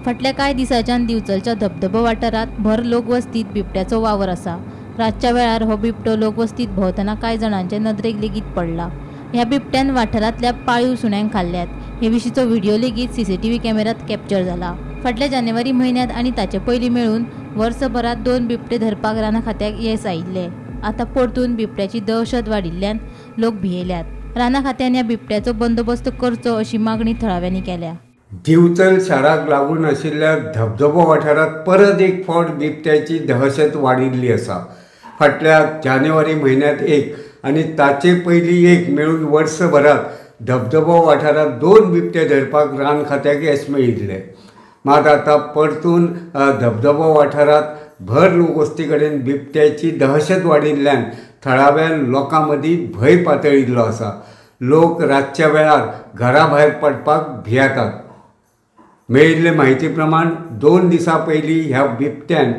फाटल्या कांय दिसांच्यान दिवचलच्या धबधबो वाठारांत भर लोकवस्तीत बिबट्याचो वावर आसा. रातच्या वेळार हो बिबटो लोकवस्तीत भोंवतना कांय जाणांचे नदरेक लेगीत पडला. ह्या बिबट्यान वाठारांतल्या पाळीव सुण्यांक खाल्ल्यात. हे विशींचो व्हिडिओ लेगीत सीसीटीव्ही कॅमेऱ्यांत कॅप्चर जाला. फाटल्या जानेवारी म्हयन्यांत आनी ताचे पयलीं मेळून वर्सभरांत 2 बिबटे धरपाक रान खात्याक येस आयिल्लें. आतां परतून बिबट्याची दहशत वाडिल्ल्यान लोक भियेल्यात. रान खात्यान ह्या बिबट्याचो बंदोबस्त करचो अशी मागणी थळाव्यांनी केल्या. दिवचल शाराक लागून आशिल्ल्या धबधबो वाठारांत परत एक फावट बिबट्याची दहशत वाडिल्ली आसा. फाटल्या जानेवारी म्हयन्यांत एक आनी ताचे पयलीं एक मेळून वर्सभरांत धबधबो वाठारांत 2 बिबटे धरपाक रान खात्याक येस मेळिल्लें. मात आतां परतून धबधबो वाठारांत भर लोकवस्ती कडेन बिबट्याची दहशत वाडिल्ल्यान थळाव्या लोकां मदीं भंय पातळिल्लो आसा. लोक रातच्या वेळार घरा भायर पडपाक भियेतात. मेळिल्ले म्हायती प्रमाण 2 दिसां पयलीं ह्या बिबट्यान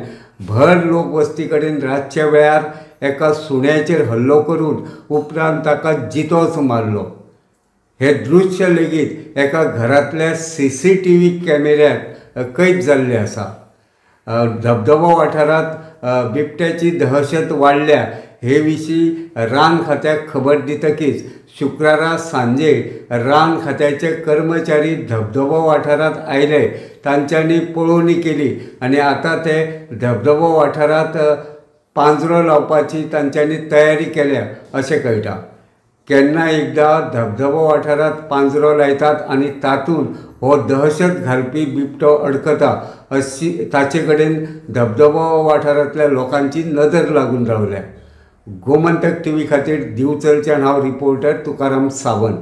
भर लोकवस्ती कडेन रातच्या वेळार एका सुण्याचेर हल्लो करून उपरांत ताका जितोच मारलो. हे दृश्य लेगीत एका घरांतल्या सीसीटीव्ही कॅमेऱ्यांत कैद जाल्लें आसा. धबधबो वाठारांत बिबट्याची दहशत वाडल्या हे विशीं रान खात्याक खबर दितकीच शुक्रारा सांजे रान खात्याचे कर्मचारी धबधबो वाठारांत आयले. तांच्यांनी पळोवणी केली आनी आतां ते धबधबो वाठारांत पांजरो लावपाची तांच्यांनी तयारी केल्या अशें कळटा. केन्ना एकदां धबधबो वाठारांत पांजरो लायतात आनी तातूंत हो दहशत घालपी बिबटो अडकता अशी ताचे कडेन धबधबो वाठारांतल्या लोकांची नदर लागून रावल्या. गोमंतक टीव्ही खातीर दिवचलच्यान हांव रिपोर्टर तुकाराम सावंत.